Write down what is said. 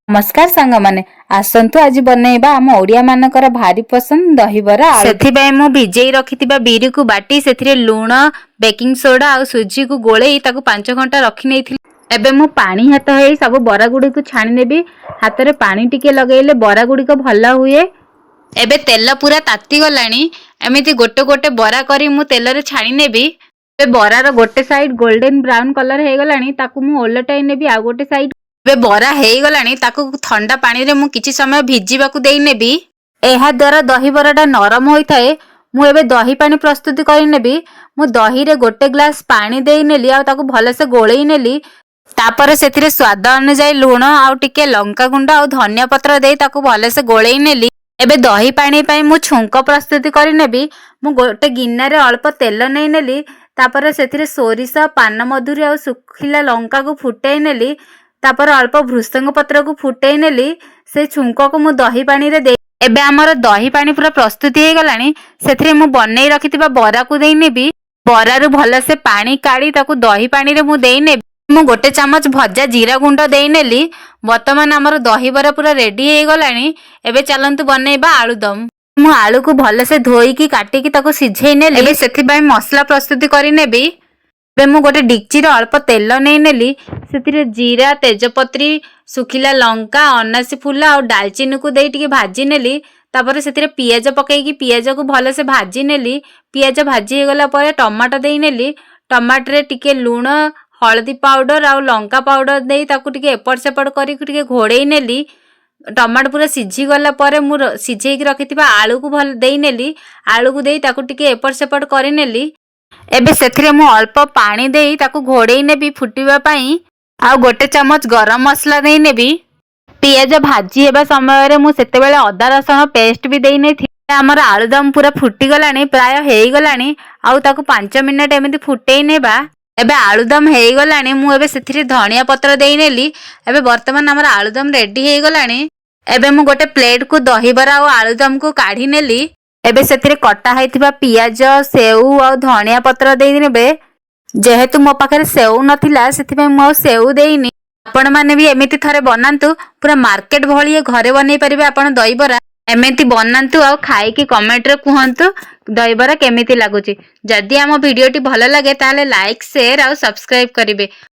ନମସ୍କାର ସାଙ୍ଗମାନେ, ଆସନ୍ତୁ ଆଜି ବନେଇବା ଆମ ଓଡ଼ିଆ ମାନଙ୍କର ଭାରି ପସନ୍ଦ ଦହିବରା ଆଳୁ। ସେଥିପାଇଁ ମୁଁ ଭିଜେଇ ରଖିଥିବା ବିରିକୁ ବାଟି ସେଥିରେ ଲୁଣ, ବେକିଂ ସୋଡା ଆଉ ସୁଜିକୁ ଗୋଳେଇ ତାକୁ 5 ଘଣ୍ଟା ରଖି ନେଇଥିଲି। ଏବେ ମୁଁ ପାଣି ହାତ ହେଇ ସବୁ ବରା ଗୁଡ଼ିକୁ ଛାଣି ନେବି। ହାତରେ ପାଣି ଟିକେ ଲଗେଇଲେ ବରା ଗୁଡ଼ିକ ଭଲ ହୁଏ। ଏବେ ତେଲ ପୁରା ତାତି ଗଲାଣି। ଏମିତି ଗୋଟେ ଗୋଟେ ବରା କରି ମୁଁ ତେଲରେ ଛାଣି ନେବି। ଏବେ ବରାର ଗୋଟେ ସାଇଡ୍ ଗୋଲ୍ଡେନ ବ୍ରାଉନ କଲର ହେଇଗଲାଣି, ତାକୁ ମୁଁ ଓଲଟାଇ ନେବି ଆଉ ଗୋଟେ ସାଇଡ୍। ଏବେ ବରା ହେଇଗଲାଣି, ତାକୁ ଥଣ୍ଡା ପାଣିରେ ମୁଁ କିଛି ସମୟ ଭିଜିବାକୁ ଦେଇନେବି। ଏହାଦ୍ୱାରା ଦହିବରାଟା ନରମ ହୋଇଥାଏ। ମୁଁ ଏବେ ଦହି ପାଣି ପ୍ରସ୍ତୁତି କରିନେବି। ମୁଁ ଦହିରେ ଗୋଟେ ଗ୍ଲାସ ପାଣି ଦେଇନେଲି ଆଉ ତାକୁ ଭଲସେ ଗୋଳେଇ ନେଲି। ତାପରେ ସେଥିରେ ସ୍ୱାଦ ଅନୁଯାୟୀ ଲୁଣ ଆଉ ଟିକେ ଲଙ୍କାଗୁଣ୍ଡ ଆଉ ଧନିଆ ପତ୍ର ଦେଇ ତାକୁ ଭଲସେ ଗୋଳେଇ ନେଲି। ଏବେ ଦହି ପାଣି ପାଇଁ ମୁଁ ଛୁଙ୍କ ପ୍ରସ୍ତୁତି କରିନେବି। ମୁଁ ଗୋଟେ ଗିନାରେ ଅଳ୍ପ ତେଲ ନେଇନେଲି। ତାପରେ ସେଥିରେ ସୋରିଷ, ପାନମଧୁରୀ ଆଉ ଶୁଖିଲା ଲଙ୍କାକୁ ଫୁଟେଇ ନେଲି। ତାପରେ ଅଳ୍ପ ଭୃସଙ୍ଗ ପତ୍ରକୁ ଫୁଟେଇ ନେଲି। ସେ ଛୁଙ୍କକୁ ମୁଁ ଦହି ପାଣିରେ ଦେଇ ଏବେ ଆମର ଦହି ପାଣି ପୁରା ପ୍ରସ୍ତୁତି ହେଇଗଲାଣି। ସେଥିରେ ମୁଁ ବନେଇ ରଖିଥିବା ବରାକୁ ଦେଇନେବି। ବରାରୁ ଭଲସେ ପାଣି କାଢି ତାକୁ ଦହି ପାଣିରେ ମୁଁ ଦେଇନେବି। ମୁଁ ଗୋଟେ ଚାମଚ ଭଜା ଜିରା ଗୁଣ୍ଡ ଦେଇନେଲି। ବର୍ତ୍ତମାନ ଆମର ଦହିବରା ପୁରା ରେଡି ହେଇଗଲାଣି। ଏବେ ଚାଲନ୍ତୁ ବନେଇବା ଆଳୁଦମ। ମୁଁ ଆଳୁକୁ ଭଲସେ ଧୋଇକି କାଟିକି ତାକୁ ସିଝେଇ ନେଲି। ଏବେ ସେଥିପାଇଁ ମସଲା ପ୍ରସ୍ତୁତି କରିନେବି। ଏବେ ମୁଁ ଗୋଟେ ଡିକ୍ଚିରେ ଅଳ୍ପ ତେଲ ନେଇନେଲି। ସେଥିରେ ଜିରା, ତେଜପତ୍ରୀ, ଶୁଖିଲା ଲଙ୍କା, ଅନାସୀ ଫୁଲ ଆଉ ଡାଲଚିନିକୁ ଦେଇ ଟିକେ ଭାଜି ନେଲି। ତାପରେ ସେଥିରେ ପିଆଜ ପକେଇକି ପିଆଜକୁ ଭଲସେ ଭାଜି ନେଲି। ପିଆଜ ଭାଜି ହେଇଗଲା ପରେ ଟମାଟୋ ଦେଇନେଲି। ଟମାଟୋରେ ଟିକେ ଲୁଣ, ହଳଦୀ ପାଉଡର ଆଉ ଲଙ୍କା ପାଉଡର ଦେଇ ତାକୁ ଟିକେ ଏପଟ ସେପଟ କରିକି ଟିକେ ଘୋଡ଼େଇ ନେଲି। ଟମାଟୋ ପୁରା ସିଝିଗଲା ପରେ ମୁଁ ସିଝେଇକି ରଖିଥିବା ଆଳୁକୁ ଭଲ ଦେଇନେଲି। ଆଳୁକୁ ଦେଇ ତାକୁ ଟିକେ ଏପଟ ସେପଟ କରିନେଲି। ଏବେ ସେଥିରେ ମୁଁ ଅଳ୍ପ ପାଣି ଦେଇ ତାକୁ ଘୋଡ଼େଇ ନେବି ଫୁଟିବା ପାଇଁ ଆଉ ଗୋଟେ ଚାମଚ ଗରମ ମସଲା ଦେଇନେବି। ପିଆଜ ଭାଜି ହେବା ସମୟରେ ମୁଁ ସେତେବେଳେ ଅଦା ରସୁଣ ପେଷ୍ଟ ବି ଦେଇନେଇଥିଲି। ଆମର ଆଳୁଦମ ପୁରା ଫୁଟିଗଲାଣି, ପ୍ରାୟ ହେଇଗଲାଣି। ଆଉ ତାକୁ 5 ମିନିଟ୍ ଏମିତି ଫୁଟେଇ ନେବା। ଏବେ ଆଳୁଦମ ହେଇଗଲାଣି। ମୁଁ ଏବେ ସେଥିରେ ଧନିଆ ପତ୍ର ଦେଇନେଲି। ଏବେ ବର୍ତ୍ତମାନ ଆମର ଆଳୁଦମ ରେଡି ହେଇଗଲାଣି। ଏବେ ମୁଁ ଗୋଟେ ପ୍ଲେଟକୁ ଦହିବରା ଆଉ ଆଳୁଦମକୁ କାଢି ନେଲି। ଏବେ ସେଥିରେ କଟା ହେଇଥିବା ପିଆଜ, ସେଉ ଆଉ ଧନିଆ ପତ୍ର ଦେଇନେବେ। ଯେହେତୁ ମୋ ପାଖରେ ସେଉ ନଥିଲା, ସେଥିପାଇଁ ମୁଁ ଆଉ ସେଉ ଦେଇନି। ଆପଣମାନେ ବି ଏମିତି ଥରେ ବନାନ୍ତୁ। ପୁରା ମାର୍କେଟ ଭଳି ଘରେ ବନେଇ ପାରିବେ ଆପଣ ଦହିବରା। ଏମିତି ବନାନ୍ତୁ ଆଉ ଖାଇକି କମେଣ୍ଟରେ କୁହନ୍ତୁ ଦହିବରା କେମିତି ଲାଗୁଛି। ଯଦି ଆମ ଭିଡ଼ିଓଟି ଭଲ ଲାଗେ, ତାହେଲେ ଲାଇକ୍, ସେୟାର ଆଉ ସବସ୍କ୍ରାଇବ କରିବେ।